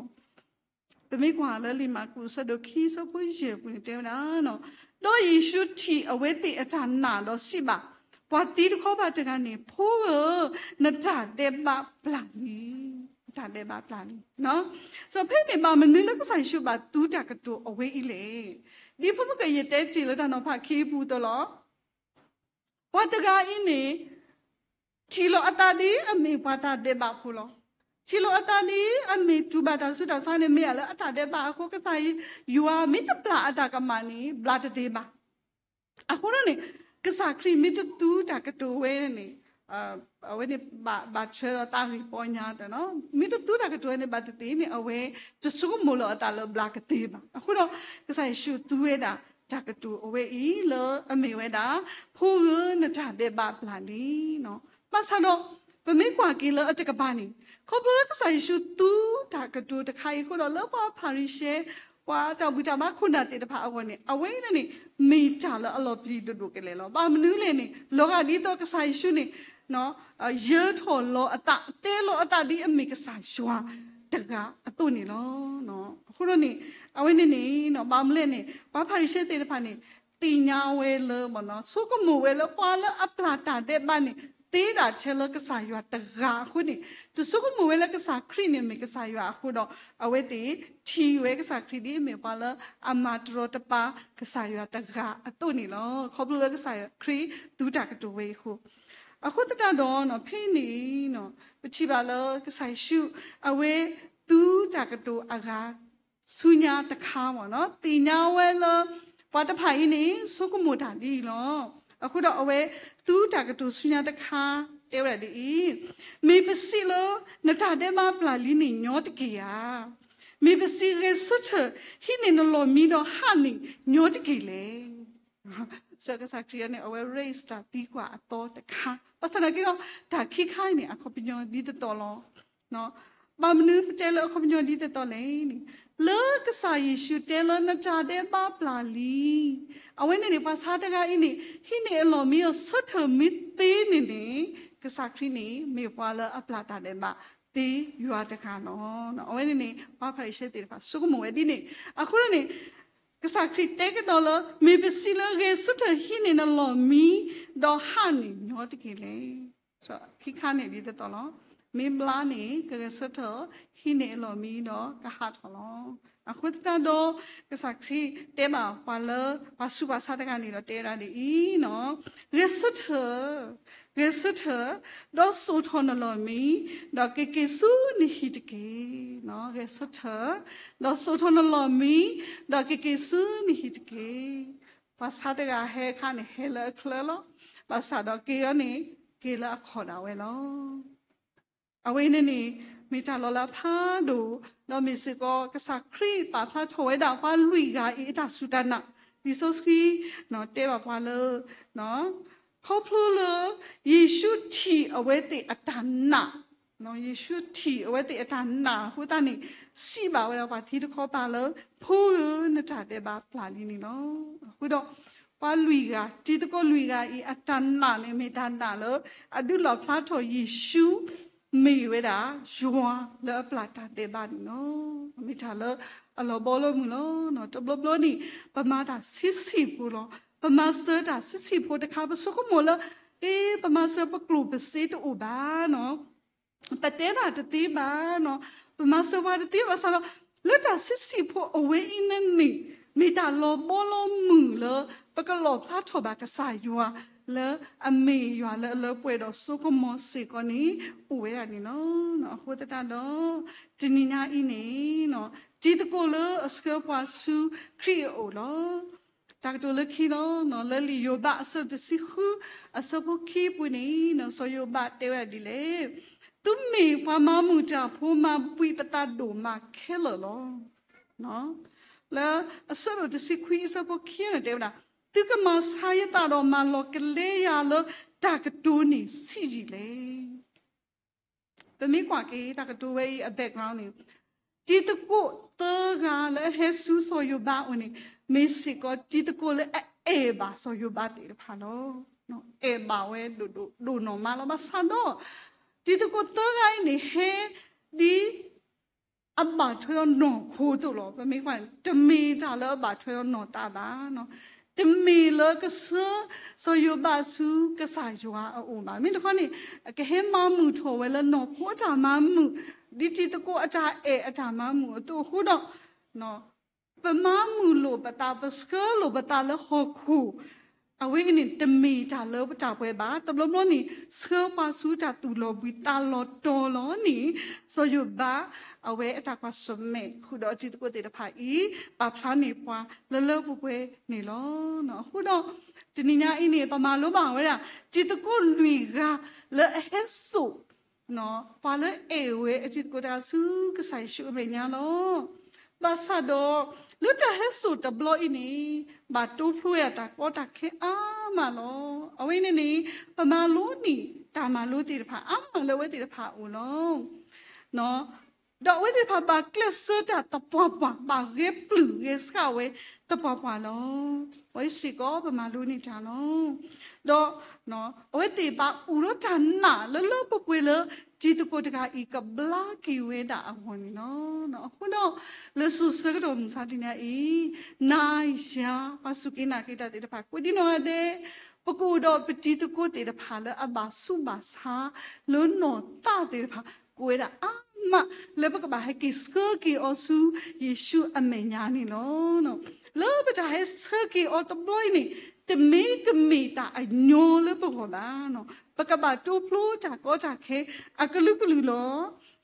ပမ့ၢ်ကွၢ်လၢလံာ်မၢ်ကူးအဆၢဒိၣ်ခံအဆၢဖိယဲၢ်ပူၤန့ၣ်တဲဝဲဒၣ်, ဒီးယ့ၣ်ၡူးထံၣ်အဝဲသ့ၣ်အတၢ်နာ်ဒီးစံးဘၣ် ပှၤသံတခီပၤတဂၤန့ၣ်, ဖိဧၢ, နတၢ်ဒဲးဘးပျၢ်လံ, နတၢ်ဒဲးဘးပျၢ်လံ. ဒီးဖဲန့ၣ်ဘၣ်မနုၤလၢကစၢ်ယ့ၣ်ၡူးဘၣ်သူတၢ်ကတိၤအဝဲအံၤလဲၣ်. ဒ်ဖဲမုၢ်ကယဲၢ်တဲတ့ၢ်လၢတၢ်နီၤဖးခံပူၤအသိးလီၤ. ပှၤတဂၤအံၤန့ၣ် ထံၣ်လိာ်အသးဒ်အမ့ၢ်ပှၤတၢ်ဒဲးဘးဖိလီၤ. ထံၣ်လိာ်အသးဒ်အမ့ၢ်တူၢ်ဘၣ်တၢ်ဆူးတၢ်ဆါန့ၣ် မ့ၢ်အလၢအတၢ်ဒဲးဘးအဃိ ကစၢ်ယွၤမ့ၢ်တပျၢ်အတၢ်ကမၣ်န့ၣ် ဘျါတသ့ဘၣ်. အဃိန့ၣ် ကစၢ်ခရံာ်မ့ၢ်တသူတၢ်ကတိၤဝဲန့ၣ် အဝဲန့ၣ်ဘၣ်ထွဲဒီးတၢ်ဂ့ၢ်ပီညါတနီၤ, မ့ၢ်တသူတၢ်ကတိၤဝဲန့ၣ် ဘၣ်သ့ၣ်သ့ၣ်န့ၣ် အဝဲတဆိကမိၣ်လၢအသးလၢဘျါကသ့ဘၣ်. အဃိဒီး ကစၢ်ယ့ၣ်ၡူးသူဝဲဒၣ်တၢ်ကတိၤအဝဲအံၤလၢအမ့ၢ်ဝဲဒၣ် ဖိဧၢ, နတၢ်ဒဲးဘးပျၢ်လံ. ဘၣ်ဆၣ်ဒီး ပမ့ၢ်ကွၢ်က့ၤလၢအတကပၤန့ၣ် ခီဖျိလၢကစၢ်ယ့ၣ်ၡူးသူတၢ်ကတိၤတခါအံၤအဃိဒီး လၢပှၤဖၤရံၤၡဲ ပှၤတၢ်ဘူၣ်တၢ်ဘါခိၣ်နၢ်သ့ၣ်တဖၣ်အဂီၢ်န့ၣ် အဝဲန့ၣ်န့ၣ် မ့ၢ်တၢ်လၢအလီၤပျံၤဒိၣ်ဒိၣ်ကလဲာ်လီၤ. ဘၣ်မနုၤလဲၣ်န့ၣ် လီၤဂာ်ဒ်သိးကစၢ်ယ့ၣ်ၡူးန့ၣ် ယၢၤထီၣ်လီၤအသး တဲလီၤအသးဒ်အမ့ၢ်ကစၢ်ယွၤတဂၤအသိးန့ၣ်လီၤ. အဃိဒီးန့ၣ် အဝဲန့ၣ်န့ၣ် ဘၣ်မနုၤလဲၣ်န့ၣ် ပှၤဖၤရံၤၡဲသ့ၣ်တဖၣ်န့ၣ် သ့ၣ်ညါဝဲလၢ ဆိကမိၣ်ဝဲလၢပှၤလၢအပျၢ်တၢ်ဒဲးဘးန့ၣ် သ့ဒၣ်ထဲလၢကစၢ်ယွၤတဂၤအဃိန့ၣ် တဆိကမိၣ်ဝဲလၢကစၢ်ခရံာ်န့ၣ်မ့ၢ်ကစၢ်ယွၤအဃိဒီး အဝဲသ့ၣ်ထံၣ်ဝဲကစၢ်ခရံာ်ဒ်အမ့ၢ်ပှၤလၢအမၤတရီတပါကစၢ်ယွၤတဂၤအသိးန့ၣ်လီၤ. ခီဖျိလၢကစၢ်ခရံာ်သူတၢ်ကတိၤဝဲအံၤအဃိ အဃိသတးဒီး ဖဲအံၤန့ၣ် ပထံၣ်ဘၣ်လၢကစၢ်ယ့ၣ်ၡူး အဝဲသူတၢ်ကတိၤအဂၤ ဆူညါတခါ သ့ၣ်ညါဝဲလၢ ပှၤတဖၣ်အံၤန့ၣ် ဆိကမိၣ်တၢ်ဒ်အံၤလီၤ. အဃိဒီးအဝဲသူတၢ်ကတိၤဆူညါတခါ တဲဝဲဒၣ်ဒ်အံၤ, မ့ၢ်ပစံးလၢ နတၢ်ဒဲးဘးပျၢ်လံန့ၣ် ညီတက့ၢ်ဧါ. မ့ၢ်ပစံး ဂဲၤဆၢထၢၣ် ဟံးန့ၢ်နလီၢ်မံဒီးဟးန့ၣ် ညီတက့ၢ်လဲၣ်. ကစၢ်ခရံာ်န့ၣ် အဝဲ raise တၢ်သံကွၢ်အသီတခါ ဘၣ်ဆၣ်သနာ်က့ဒီး တၢ်ခံခါအံၤန့ၣ် အခီပညီဒ်သိးသိးလီၤ. ဘၣ်မနုၤပတဲလၢအခီပညီဒ်သိးသိးလဲၣ်န့ၣ် လၢကစၢ်ယ့ၣ်ၡူးတဲလၢနတၢ်ဒဲးဘးပျၢ်လံ, အဝဲန့ၣ်န့ၣ် ပှၤဆါတဂၤအံၤန့ၣ် ဟံးန့ၢ်အလီၢ်မံအီၤဆၢထၢၣ်မ့ၢ်သ့န့ၣ်န့ၣ် ကစၢ်ခရံာ်န့ၣ် မ့ၢ်ပှၤလၢအပျၢ်တၢ်ဒဲးဘးသ့ယွၤတဂၤလီၤ. အဝဲန့ၣ်န့ၣ် ပှၤဖၤရံၤၡဲသ့ၣ်တဖၣ် ဆိကမိၣ်ဝဲဒ်န့ၣ် အဃိန့ၣ် ကစၢ်ခရံာ်တဲကဒီးလၢ မ့ၢ်ပစံးလၢဂဲၤဆၢထၢၣ်ဟံးန့ၢ်နလီၢ်မံ ဒီးဟးန့ၣ် ညီတက့ၢ်လဲၣ်. ခံခါန့ၣ်ဒ်သိးသိးလီၤ. မ့ၢ်ဘျါန့ၣ် ကဂဲၤဆၢထၢၣ် ဟံးန့ၢ်အလီၢ်မံဒီးကဟးထီၣ်လီၤ. အဃိသတးဒီး ကစၢ်ခရံာ်တဲဘၣ်ပှၤလၢ ပှၤဆူးပှၤဆါတဂၤန့ၣ်ဒီးတဲဝဲဒၣ်ဒ်အံၤ, ဂဲၤဆၢထၢၣ် ဂဲၤဆၢထၢၣ် ဒီးစိာ်ထီၣ်နလီၢ်မံ ဒီးက့ၤက့ၤဆူနဟံၣ်တက့ၢ်. ဂဲၤဆၢထၢၣ် ဒီးစိာ်ထီၣ်နလီၢ်မံ ဒီးက့ၤက့ၤဆူနဟံၣ်တက့ၢ်. ပှၤဆါတဂၤဟဲအခါန့ၣ် ဟဲလၢအချၢလီၤ. ဘၣ်ဆၣ်ဒီးက့ၤအီၤန့ၣ် က့ၤလၢအခီၣ်ဒၣ်ဝဲလီၤ. အဝဲန့ၣ်န့ၣ် မ့ၢ်တၢ်လီၤလးဖးဒိၣ်, ဒီးမ့ၢ်စ့ၢ်ကီး ကစၢ်ခရံာ်ပာ်ဖျါထီၣ်ဝဲဒၣ်ပှၤလွံၢ်ဂၤအံၤအတၢ်စူၢ်တၢ်နာ်, လံာ်စီဆှံ တဲဘၣ်ပှၤလၢ ခီဖျိလၢ ယ့ၣ်ၡူးထံၣ်အဝဲသ့ၣ်အတၢ်နာ်, ယ့ၣ်ၡူးထံၣ်အဝဲသ့ၣ်အတၢ်နာ်အဃိသတးန့ၣ် စံးဘၣ်ဝဲဒၣ်ပှၤသံတခီပၤလၢ ဖိဧၢ, နတၢ်ဒဲးဘးပျၢ်လံန့ၣ်လီၤ. အဃိဒီး ပှၤလွံၢ်ဂၤ, တံၤသကိးလွံၢ်ဂၤအံၤ အတၢ်နာ်န့ၣ် မ့ၢ်တၢ်နာ်လၢ အဒုးလီၣ်ဖျါထီၣ်ယ့ၣ်ၡူး မ့ၢ်ဝဲဒၣ် ယွၤလၢအပျၢ်တၢ်ဒဲးဘးန့ၣ်လီၤ. မ့ၢ်တၢ်လၢအလီၤဘီလီၤမုၢ်လီၤ. တဘျီဘျီန့ၣ် ပမၤတၢ်ဆံးဆံးဖိလီၤ. ပမၤစၢၤတၢ်ဆံးဆံးဖိတခါ ပဆိကမိၣ်လၢ အ့ ပမၤစၢၤပကျိၣ်ပစ့တအိၣ်ဘၣ်နီၤ. ပတဲတၢ်တသ့ဘၣ်နီၤ, ပမၤစၢၤပှၤတသ့ဘၣ်ဆၣ်ဒီး လၢတၢ်ဆံးဆံးဖိအဝဲအံၤန့ၣ်န့ၣ် မ့ၢ်တၢ်လီၤဘီလီၤမုၢ်လၢ ပကလီၣ်ဖျါထီၣ်ဘၣ်ကစၢ်ယွၤ လၢအမ့ၢ်ယွၤလၢအလၢပှဲၤဒီးစိကမီၤစ့ၢ်ကီးန့ၣ် အိၣ်ဝဲဒၣ်န့ၣ်လီၤ. အဃိသတးဒီး တနံၤညါအံၤန့ၣ် တံၤသကိးလၢအဆှၢပှၤဆူခရံာ်အအိၣ်လီၤ. တၢ်ကတိၤလၢခံလီၤ. လၢလံာ်ယိၤဘးအဆၢဒိၣ်တဆံဃု အဆၢဖိခံပူၤန့ၣ် စီၤယိၤဘးတဲဝဲဒၣ်ဒ်လဲၣ်, သုမ့ၢ်ပှၤမၤမုာ်တၢ်ဖိ မၤဘှံးပသးဒိၣ်မးခဲလၢာ်လီၤ. လၢအဆၢဒိၣ်တဆံခွံအဆၢဖိခံန့ၣ်တဲဝဲဒၣ်, သုကမၤဆါယသးဒီးမၤလီၤကလဲယၤလၢတၢ်ကတိၤန့ၣ်ဆံးယံာ်လဲၣ်. ပမ့ၢ်ကွၢ်က့ၤတၢ်ကတိၤဝဲအံၤအ background န့ၣ်, တံၤသကိးသၢဂၤလၢအဟဲဆူစီၤယိၤဘးအအိၣ်န့ၣ် မ့ၢ်စ့ၢ်ကီးတံၤသကိးလၢအအဲၣ်ဘၣ်စီၤယိၤဘးသ့ၣ်တဖၣ်လီၤ. အဲၣ်ဘၣ်ဝဲဒိၣ်ဒိၣ်ဒိၣ်နီၢ်မးလီၤ. ဘၣ်ဆၣ်ဒီး တံၤသကိးသၢဂၤအံၤန့ၣ် ဟဲဒ် အဘၣ်ထွဲဒီးနီၢ်ခိအသိးလီၤ. ပမ့ၢ်ကွၢ်န့ၣ် တမ့ၢ်တၢ်လၢအဘၣ်ထွဲဒီးနီၢ်သးဘၣ်. တမ့ၢ်လၢကဆှၢစီၤယိၤဘးဆူကစၢ်ယွၤအအိၣ်ဘၣ်. မ့ၢ်တခီန့ၣ် ကဟဲမၤမုာ်ထီၣ်ဝဲလၢနီၢ်ခိအတၢ်မၤမုာ်, ဒ်တံၤသကိးအတၢ်အဲၣ်အတၢ်မၤမုာ်အသိးအဃိဒီး ပမၤမုာ်လိာ်ပသး ပဆှၢလိာ်ပသးလၢဟီၣ်ခိၣ်, အဝဲအံၤန့ၣ် တမ့ၢ်တၢ်လၢတၢ်ပှဲၤဘၣ်. တဘျီဘျီန့ၣ် ဆှၢပှၤဆူတၢ်သူၣ်လီၤဘှံးသးလီၤတီၤလီၤန့ၣ် စီၤယိၤဘး အဝဲအတၢ်ကွၢ်ဆၢၣ်မဲာ်ဃုာ်ဒီးတံၤသကိးသ့ၣ်တဖၣ်အံၤ ပာ်ဖျါန့ၢ်ပှၤလၢလၢပှဲၤပှဲၤန့ၣ်လီၤ. အဃိဒီး တနံၤညါအံၤန့ၣ် ပမၤလိဘၣ်ဝဲဒၣ် တံၤသကိးလွံၢ်ဂၤလၢအဟဲစိာ် ပှၤလၢအဲၣ်ဝဲအတံၤသကိးတဂၤဆူကစၢ်ယ့ၣ်ၡူးအမဲာ်ညါလီၤ. ဘၣ်ဆၣ်ဒီး လၢတၢ်ဟဲစိာ်တဘျီအံၤန့ၣ် ဘၣ်တိဖျိဝဲဒၣ်တၢ်ကီတၢ်ခဲအါမးလီၤ. အဝဲန့ၣ်န့ၣ် ပမၤလိန့ၢ်တၢ်မၤလိသ့ၣ်တဖၣ်အါမးလၢအဝဲသ့ၣ်တဖၣ်အအိၣ်လီၤ. ဒီးအဝဲသ့ၣ်တဖၣ်ဘၣ်ကျဲးစၢးတၢ်သပှၢ်ပှၢ် ဘၣ်ဂဲၤပျုၢ်ဂဲၤဆှးဝဲသပှၢ်ပှၢ်လီၤ. ပဝဲစ့ၢ်ကီး ပမၤလိန့ၢ်တၢ်လီၤ. ဒီး အဝဲသ့ၣ်ဘၣ်အုၣ်ဒီးတၢ်နာ်လၢလၢပှဲၤပှဲၤလၢ တံၤသကိးတဂၤအံၤကဘျါက့ၤဝဲဒၣ်အဂီၢ်န့ၣ်လီၤ. အဃိဒီး လၢစိၤဆၢကတီၢ်မုၢ်ဆါတနံၤအံၤ နၤယၤ ပှၤစူၢ်က့ၤနာ်က့ၤတၢ်သ့ၣ်တဖၣ် ကိးဒံနီၢ်ဂၤဒဲး ပကအိၣ်ဒီးပတံၤသကိးသ့ၣ်တဖၣ်လၢအဘၣ်ဆူးဘၣ်ဆါ လၢနီၢ်သးသ့ၣ်တဖၣ် ကအိၣ်ဝဲဒၣ်အါမး လၢပကဘၣ်ဟဲက့ၤဆှၢက့ၤအီၤဆူယ့ၣ်ၡူးအမဲာ်ညါန့ၣ်လီၤ. လၢပတၢ်ဟဲဆှၢက့ၤအီၤတဘျီအံၤန့ၣ် တမ့ၢ်ကမ့ၢ်တၢ်အညီလၢပဂီၢ်ဘၣ်. ပကဘၣ်တိဖျိတၢ်ကီတၢ်ခဲအကလုာ်ကလုာ်လီၤ.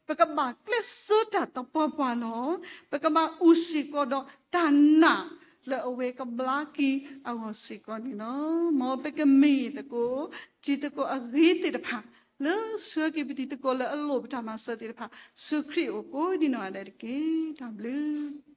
ပကဘၣ်ကျဲးစၢးတၢ်သပှၢ်ပှၢ်လီၤ. ပကဘၣ်အုၣ်စ့ၢ်ကီးဒီးတၢ်နာ်လၢအဝဲကဘျါက့ၤအဂီၢ်စ့ၢ်ကီးန့ၣ်လီၤ. မ်ပကမ့ၢ်သကိး တံၤသကိးအဂ့ၤသ့ၣ်တဖၣ် လၢဆှၢက့ၤပတံၤသကိးလၢအလိၣ်ပတၢ်မၤစၢၤသ့ၣ်တဖၣ် ဆူခရံာ်အအိၣ်ကိးဒံနီၢ်ဂၤဒဲးတက့ၢ်. တၢ်ဘျုး